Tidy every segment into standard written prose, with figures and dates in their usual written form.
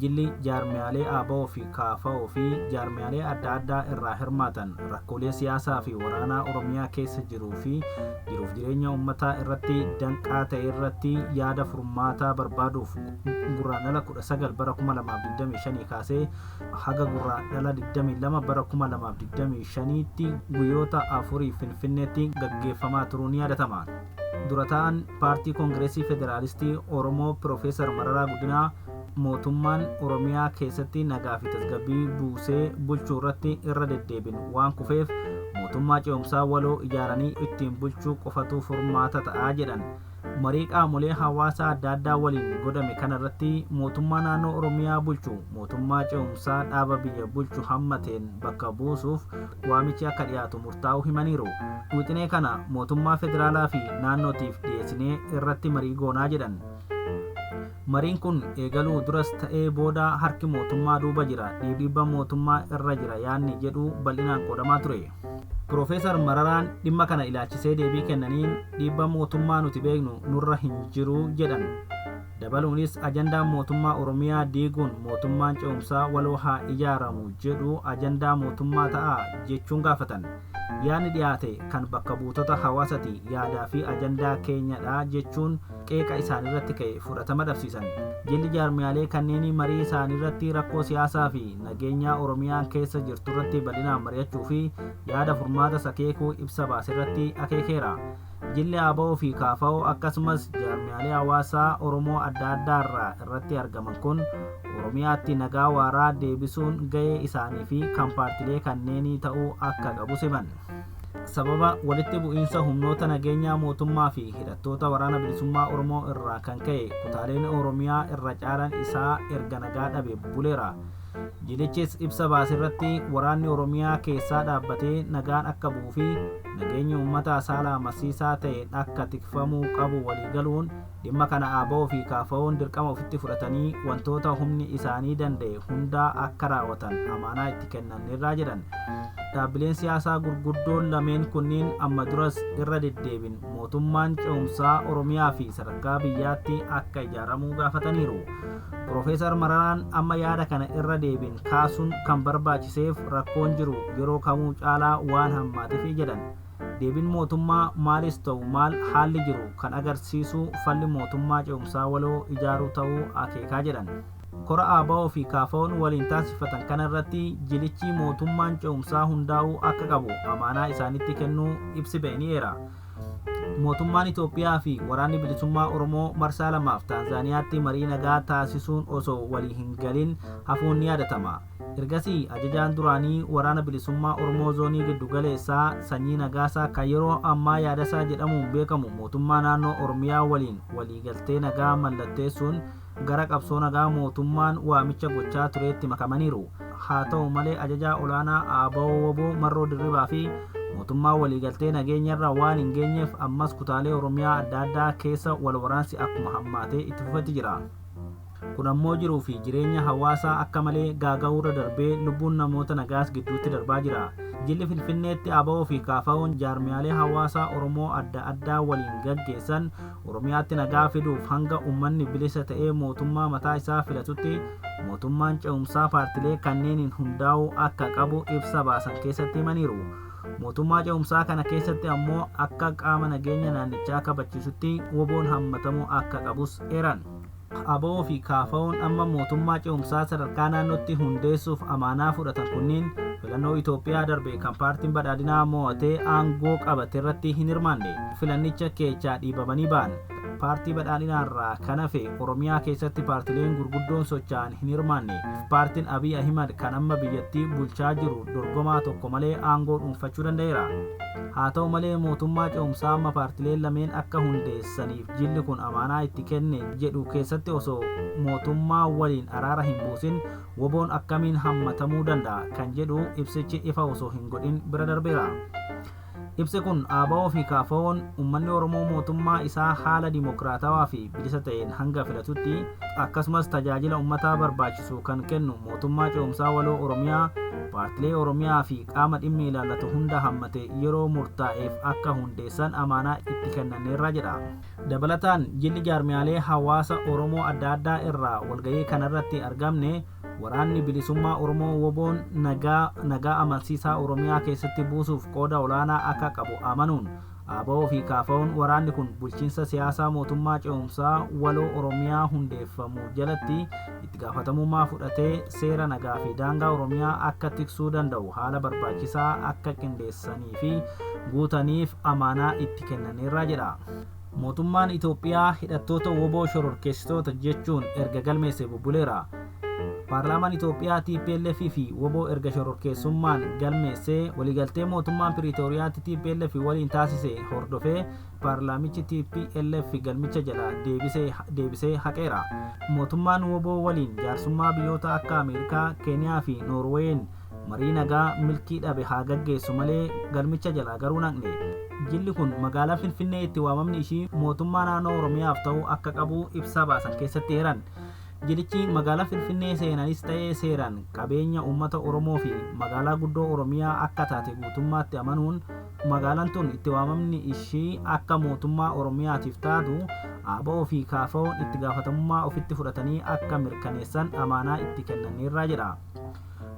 Jilli jaarmiyaalee ABO fi KFO fi jaarmiyaalee adda addaa irraa hirmaatan rakkoolee siyaasaa fi waraanaa Oromiyaa keessa jiruu fi jiruuf jireenya uummataa irratti danqaa ta'e irratti yaada furmaataa barbaaduuf Gurraandhala 19 bara 2025 kaasee haga Gurraandhala 22 bara 2025tti guyyoota afuriif Finfinneetti gaggeeffamaa turuun ni yaadatama. Dura ta'an Paartii Koongireesii Federaalistii Oromoo Piroofeesar Mararaa Guddinaa mootummaan Oromiyaa keessatti nagaa fi tasgabbii buusee bulchuu irratti irra deddeebiin waan kufeef mootummaa ce'umsaa waloo ijaaranii ittiin bulchuu qofatu furmaata ta'a jedhan. Marii qaamolee hawaasaa adda addaa waliin godhame kanarratti mootummaa naannoo Oromiyaa bulchu mootummaa ce'umsaa dhaaba biyya bulchu hammateen bakka buusuuf waamichi akka dhiyaatu murtaa'uu himaniiru. Wixinee kana mootummaa federaalaa fi naannootiif dhiyeessinee irratti marii goonaa jedhan. Mariin kun eegaluu duras ta'ee booda harki mootummaa duuba jira, dhiibba mootummaa irra jira yaadni jedhu bal'inaan qoodamaa ture. Piroofeesar Mararaan dhimma kana ilaalchisee deebii kennaniin dhiibba mootummaa nuti beeknu nurra hin jiru jedhan. Dabaluunis ajandaan mootummaa Oromiyaa diiguun mootummaan ce'umsaa waloo haa ijaaramu jedhu ajandaa mootummaa ta'a jechuun gaafatan. Yaadni dhiyaate kan bakka buutota hawaasati, yaadaa fi ajandaa keenyadha jechuun qeeqa isaanirratti ka'e fudhatama dhabsiisan. Jilli jaarmiyaalee kanneenii marii isaaniirratti rakkoo siyaasaa fi nageenyaa Oromiyaan keessa jirturratti bal'inaan mari'achuu fi yaada furmaata akeekuu ibsa baaserratti akeekeera. Jilli ABO fi KFO akkasumas jaarmiyaalee hawaasaa Oromoo adda addaarraa irratti argaman kun Oromiyaatti nagaa waaraa deebisuun ga'ee isaanii fi kan paartilee kanneenii ta'uu akka qabu siman. Sababa walitti bu'iinsa humnoota nageenyaa mootummaa fi hidhattoota waraana bilisummaa Oromoo irraa kan ka'e kutaaleen Oromiyaa irra caalaan isaa erga nagaa dhabe buleera. Jilichis ibsa baaserratti waraanni Oromiyaa keessaa dhaabbatee nagaan akka bu'uu fi nageenyi uummataa saala amansiisaa ta'een akka tikfamuu qabu waliigaluun dhimma kana ABO fi KFO'n dirqama ofitti fudhatanii wantoota humni isaanii danda'e hundaa akka raawwatan amaanaa itti kennanirraa jedhan. Dhaabbileen siyaasaa gurguddoon lameen kunniin amma duras irra deddeebiin mootummaan ce'umsaa Oromiyaa fi sadarkaa biyyaatti akka ijaaramuu gaafataniiru. Piroofeesar Mararaan amma yaada kana irra deebiin kaasuun kan barbaachiseef rakkoon jiru yeroo kamuu caalaa waan hammaateef jedhan. Deebiin mootummaa maalis ta'u maal haalli jiru kan agarsiisu falli mootummaa ce'umsaa waloo ijaaruu ta'uu akeekaa jedhan. Kora ABO fi KFO'n waliin taasifatan kanarratti jilichi mootummaan ce'umsaa hundaa'uu akka qabu amaanaa isaanitti kennuu ibsi ba'e ni eera. Mootummaan Itoophiyaa fi waraanni bilisummaa Oromoo marsaa lamaaf Taanzaaniyaatti marii nagaa taasisuun osoo walii hin galin hafuun ni yaadatama. Ergasii ajajaan duraanii waraana bilisummaa Oromoo zoonii giddugaleessaa Sanyii Nagaasaa kan yeroo ammaa Yaadasaa jedhamuun beekamu mootummaa naannoo Oromiyaa waliin waliigaltee nagaa mallatteessuun gara qabsoo nagaa mootummaan waamicha gochaa tureetti makamaniiru. Haa ta'u malee ajajaa olaanaa ABO WBO Marroo Dirribaa fi mootummaa waliigaltee nageenyarra waan hin geenyeef ammas kutaalee Oromiyaa adda addaa keessa wal waraansi akkuma hammaatee itti fufetti jira. Kun ammoo jiruu fi jireenya hawaasaa akka malee gaaga'uurra darbee lubbuun namoota nagaas gidduutti darbaa jira. Jilli Finfinneetti ABO fi KFO'n jaarmiyaalee hawaasaa Oromoo adda addaa waliin gaggeessan Oromiyaatti nagaa fiduuf hanga uummanni bilisa ta'ee mootummaa mataa isaa filatutti mootummaan ce'umsaa paartilee kanneeniin hundaa'uu akka qabu ibsa baasan keessatti himaniiru. Mootummaa ce'umsaa kana keessatti ammoo akka qaama nageenya naannichaa kabachiisutti WBO'n hammatamuu akka qabus eeran. ABO fi KFO'n amma mootummaa ce'umsaa sadarkaa naannootti hundeessuuf amaanaa fudhatan kunniin filannoo Itoophiyaa darbe kan paartiin badhaadhinaa mo'atee aangoo qabate irratti hin hirmaanne. Filannicha keessaa dhiibamanii ba'an. Paartii badhaadhinaarraa kan hafe Oromiyaa keessatti paartileen gurguddoon socho'an hin hirmaanne. Paartiin Abiy Ahimad kan amma biyyattii bulchaa jiru dorgomaa tokko malee aangoo dhuunfachuu danda'eera. Haa ta'u malee mootummaa ce'umsaa amma paartileen lameen akka hundeessaniif jilli kun amaanaa itti kenne jedhu keessatti osoo mootummaa waliin araara hin buusin WBO'n akkamiin hammatamuu danda'a kan jedhu ibsichi ifa osoo hin godhin bira darbeera. Ibsi kun ABO fi KFO'n uummanni Oromoo mootummaa isaa haala dimokiraatawaa fi bilisa ta'een hanga filatutti akkasumas tajaajila uummataa barbaachisu kan kennu mootummaa ce'umsaa waloo Oromiyaa paartilee Oromiyaa fi qaama dhimmi ilaallatu hunda hammate yeroo murtaa'eef akka hundeessan amaanaa itti kennaneerra jedha. Dabalataan jilli jaarmiyaalee hawaasa Oromoo adda addaa irraa walgahii kanarratti argamne waraanni bilisummaa Oromoo WBO'n nagaa amansiisaa Oromiyaa keessatti buusuuf qooda olaanaa akka qabu amanuun ABO fi KFO'n waraanni kun bulchiinsa siyaasaa mootummaa ce'umsaa waloo Oromiyaa hundeeffamu jalatti itti gaafatamummaa fudhatee seera nagaa fi daangaa Oromiyaa akka tiksuu danda'u haala barbaachisaa akka qindeessanii fi guutaniif amaanaa itti kennaneerra jedha. Mootummaan Itoophiyaa hidhattoota WBO shororkeessitoota jechuun erga galmeesse bubbuleera. Paarlaamaan Itoophiyaa TPLF fi WBO erga shororkeessummaan galmeessee waliigaltee mootummaan Piriitooriyaatti TPLF waliin taasise hordofee paarlaamichi TPLF galmicha jala deebisee haqeera. Mootummaan WBO waliin jaarsummaa biyyoota akka Ameerikaa, Keeniyaa fi Noorween marii nagaa milkii dhabe haa gaggeessu malee galmicha jala garuu naqne. Jilli kun magaalaa Finfinnee itti waamamni ishii mootummaa naannoo Oromiyaaf ta'uu akka qabu ibsa baasan keessatti eeran. Jilichi magaalaa Finfinnee seenanis ta'ee seeraan qabeenya uummata Oromoo fi magaalaa guddoo Oromiyaa akka taate guutummaatti amanuun magaalaan tun itti waamamni ishii akka mootummaa Oromiyaatiif taatu ABO fi KFO'n itti gaafatamummaa ofitti fudhatanii akka mirkaneessan amaanaa itti kennaniirra jedha.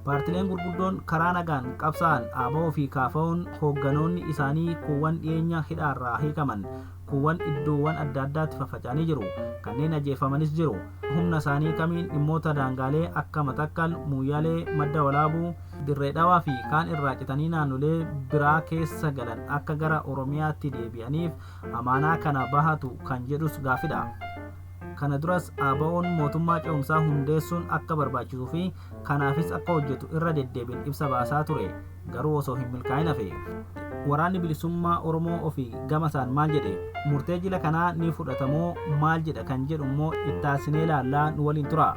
Paartileen gurguddoon karaa nagaan qabsaa'an ABO fi KFO'n hoogganoonni isaanii kuuwwan dhiyeenya hidhaarraa hiikaman kuuwwan iddoowwan adda addaatti faffaca'anii jiru. Kanneen ajjeefamanis jiru. Humna isaanii kamiin dhimmoota daangaalee akka Matakkal, Muuyyalee, Madda Walaabuu, Dirree Dhawaa fi kaan irraa citanii naannolee biraa keessa galan akka gara Oromiyaatti deebi'aniif amaanaa kana bahatu kan jedhus gaafidha. Kana duras ABO'n mootummaa ce'umsaa hundeessuun akka barbaachisuu fi kanaafis akka hojjetu irra deddeebiin ibsa baasaa ture garuu osoo hin milkaa'in hafe. Waraanni bilisummaa Oromoo ofii gama isaan maal jedhe? Murtee jila kanaa ni fudhatamoo maal jedha kan jedhu immoo ittaasinee ilaallaa nu waliin tura.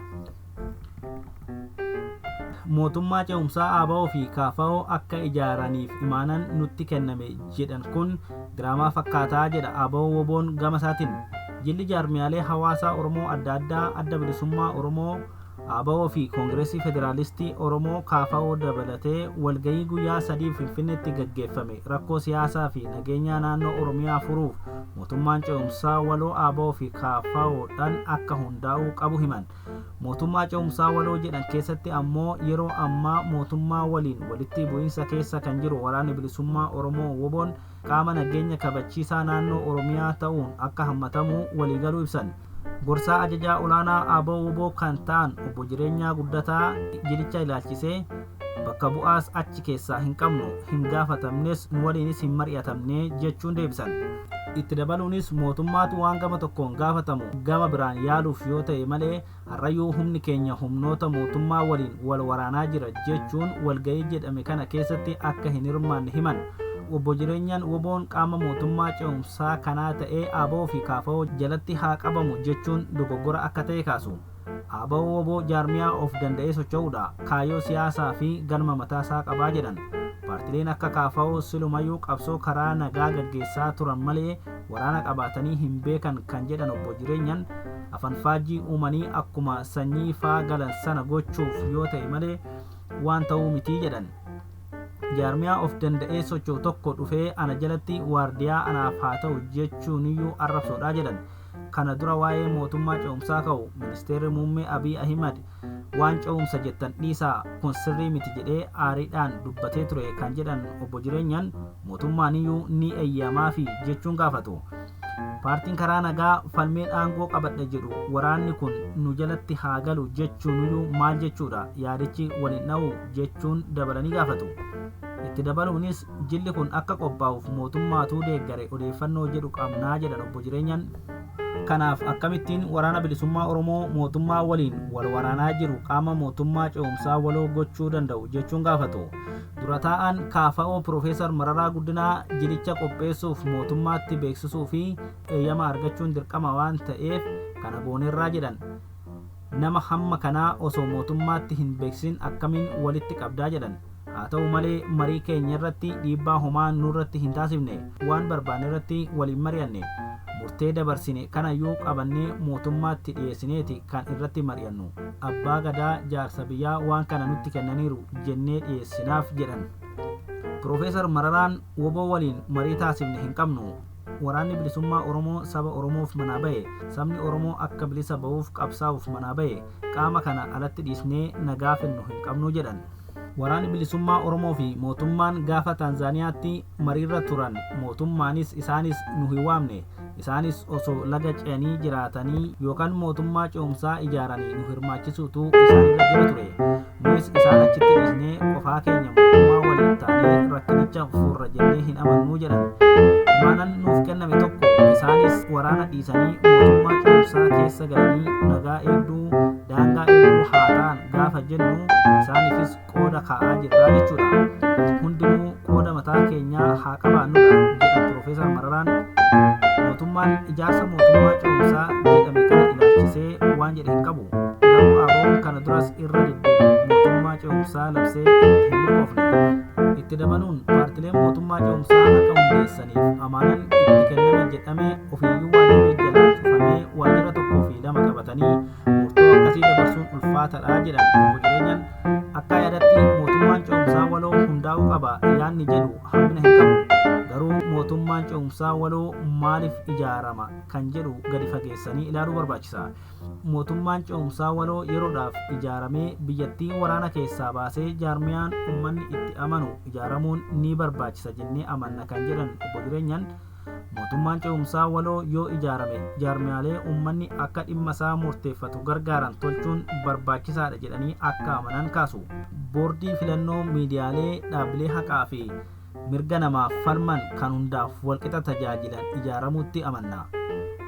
Mootummaa ce'umsaa ABO fi KFO akka ijaaraniif imaanan nutti kenname jedhan kun diraamaa fakkaataa jedha ABO WBO'n gama isaatiin. Jilli jaarmiyaalee hawaasaa Oromoo adda addaa adda bilisummaa Oromoo ABO fi Koongireesii Federaalistii Oromoo KFO dabalatee walgahii guyyaa 3 Finfinneetti gaggeeffame rakkoo siyaasaa fi nageenya naannoo Oromiyaa furuuf mootummaan ce'umsaa waloo ABO fi KFOdhaan akka hundaa'uu qabu himan. Mootummaa ce'umsaa waloo jedhan keessatti ammoo yeroo ammaa mootummaa waliin walitti bu'iinsa keessa kan jiru waraanni bilisummaa Oromoo WBO'n qaama nageenya kabachiisaa naannoo Oromiyaa ta'uun akka hammatamu waliigaluu ibsan. Gorsaa ajajaa olaanaa ABO WBO kan ta'an obbo Jireenyaa Guddataa jilicha ilaalchisee bakka bu'aas achi keessaa hin qabnu, hin gaafatamnes, nu waliinis hin mari'atamne jechuun deebisan. Itti dabaluunis mootummaatu waan gama tokkoon gaafatamu gama biraan yaaluuf yoo ta'e malee har'ayyuu humni keenya humnoota mootummaa waliin wal waraanaa jira jechuun walgahii jedhame kana keessatti akka hin hirmaanne himan. Obbo Jireenyaan WBO'n qaama mootummaa ce'umsaa kanaa ta'ee ABO fi KFO jalatti haa qabamu jechuun dogoggora akka ta'e kaasu. ABO WBO jaarmiyaa of danda'ee socho'uudha. Kaayyoo siyaasaa fi galma mataasaa qabaa jedhan. Paartileen akka KFO silumayyuu qabsoo karaa nagaa gaggeessaa turan malee waraana qabaatanii hin beekan kan jedhan obbo Jireenyaan afanfaajii uumanii akkuma sanyii faa galan sana gochuuf yoo ta'e malee waan ta'uu mitii jedhan. Jaarmiyaa of danda'ee socho'u tokko dhufee ana jalatti waardiyaa anaaf haa ta'u jechuuniyyuu arrabsoodha jedhan. Kana dura waa'ee mootummaa ce'umsaa ka'u ministeerri muummee Abiy Ahimad waan ce'umsa jettan dhiisaa kun sirrii miti jedhee aariidhaan dubbatee ture kan jedhan obbo Jireenyaan mootummaaniyyuu ni eeyyamaafi jechuun gaafatu. Paartiin karaa nagaa falmee aangoo qabadha jedhu waraanni kun nu jalatti haa galu jechuuniyyuu maal jechuudha yaadichi waliin dha'u jechuun dabalanii gaafatu. Itti dabaluunis jilli kun akka qophaa'uuf mootummaatuu deeggare odeeffannoo jedhu qabnaa jedhan obbo Jireenyaan. Kanaaf akkamittiin waraana bilisummaa Oromoo mootummaa waliin wal waraanaa jiru qaama mootummaa ce'umsaa waloo gochuu danda'u jechuun gaafatu. Dura taa'aan KFO Piroofeesar Mararaa Guddinaa jilicha qopheessuuf mootummaatti beeksisuu fi eeyyama argachuun dirqama waan ta'eef kana gooneerraa jedhan. Nama hamma kanaa osoo mootummaatti hin beeksisin akkamiin walitti qabdaa jedhan. Haa ta'u malee marii keenya irratti dhiibbaa homaa nurratti hin taasifne. Waan barbaanne irratti waliin mari'anne. Murtee dabarsine kanayyuu qabannee mootummaatti dhiyeessineeti kan irratti mari'annu. Abbaa gadaa jaarsa biyyaa waan kana nutti kennaniiru jennee dhiyeessinaaf jedhan. Piroofeesar Mararaan WBO waliin marii taasifne hin qabnu. Waraanni bilisummaa Oromoo saba Oromoof manaa bahe. Sabni Oromoo akka bilisa ba'uuf qabsaa'uuf manaa bahe. Qaama kana alatti dhiisnee nagaa fennu hin qabnu jedhan. Waraanni bilisummaa Oromoo fi mootummaan gaafa Taanzaaniyaatti mariirra turan mootummaanis isaanis nu hin waamne. Isaanis osoo laga ce'anii jiraatanii yookaan mootummaa ce'umsaa ijaaranii nu hirmaachisuutu isaanirra jira ture. Nuyis isaan achitti dhiisnee qofaa keenya mootummaa waliin taanee rakkinicha furra jennee hin amannuu jedhan. Imaanan nuuf kenname tokko isaanis waraana dhiisanii mootummaa ce'umsaa keessa galanii nagaa eegduu daangaa eegduu haa ta'an gaafa jennu isaaniifis qooda kaa'aa jirra jechuudha. Hundinuu qooda mataa keenyaa haa qabaannudha jedhan Piroofeesar Mararaan. Mootummaan ijaarsa mootummaa ce'umsaa jedhame kana ilaalchisee waan jedhe hin qabu. Garuu ABO'n kana duras irra deddeebiin mootummaa ce'umsaa labsee itti hin milkoofne. Itti dabaluun paartileen mootummaa ce'umsaa akka hundeessaniif amaanan itti kenname jedhame ofiiyyuu waajjirri jalaa cufamee waajjira 1 fi 2 qabatanii murtoo akkasii dabarsuun ulfaataadha jedhan obbo Jireenyaan. Akka yaadatti mootummaan ce'umsaa waloo hundaa'uu qaba yaadni jedhu hammina hin qabu. Garuu mootummaan ce'umsaa waloo maaliif ijaarama kan jedhu gadi fageessanii ilaaluu barbaachisa. Mootummaan ce'umsaa waloo yeroodhaaf ijaaramee biyyattii waraana keessaa baasee jaarmiyaan uummanni itti amanu ijaaramuun ni barbaachisa jennee amanna kan jedhan obbo Jireenyaan. Mootummaan ce'umsaa waloo yoo ijaarame jaarmiyaalee uummanni akka dhimma isaa murteeffatu gargaaran tolchuun barbaachisaadha jedhanii akka amanan kaasu. Boordii filannoo miidiyaalee dhaabbilee haqaa fi mirga namaaf falman kan hundaaf walqixa tajaajilan ijaaramuutti amanna.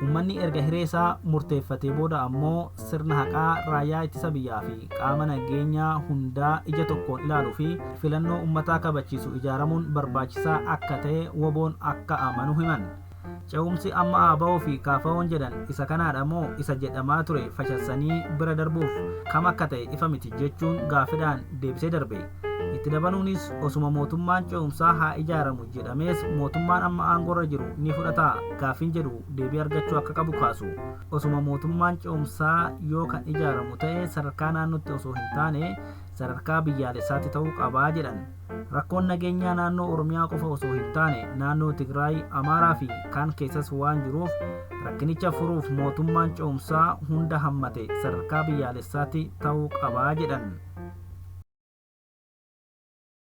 Uummanni erga hiree isaa murteeffatee booda ammoo sirna haqaa raayyaa ittisa biyyaa fi qaama nageenyaa hundaa ija tokkoon ilaaluu fi filannoo uummataa kabachiisu ijaaramuun barbaachisaa akka ta'e WBO'n akka amanu himan. Ce'umsi amma ABO fi KFO'n jedhan isa kanaadha moo isa jedhamaa ture fashassanii bira darbuuf kam akka ta'e ifa miti jechuun gaaffiidhaan deebisee darbe. Itti dabaluunis osuma mootummaan ce'umsaa haa ijaaramu jedhamees mootummaan amma aangoorra jiru ni fudhata gaaffiin jedhu deebii argachuu akka qabu kaasu. Osuma mootummaan ce'umsaa yoo kan ijaaramu ta'e sadarkaa naannootti osoo hin taane sadarkaa biyyaalessaatti ta'uu qabaa jedhan. Rakkoon nageenyaa naannoo Oromiyaa qofa osoo hin taane naannoo Tigraay, Amaaraa fi kaan keessas waan jiruuf rakkinicha furuuf mootummaan ce'umsaa hunda hammate sadarkaa biyyaalessaatti ta'uu qabaa jedhan.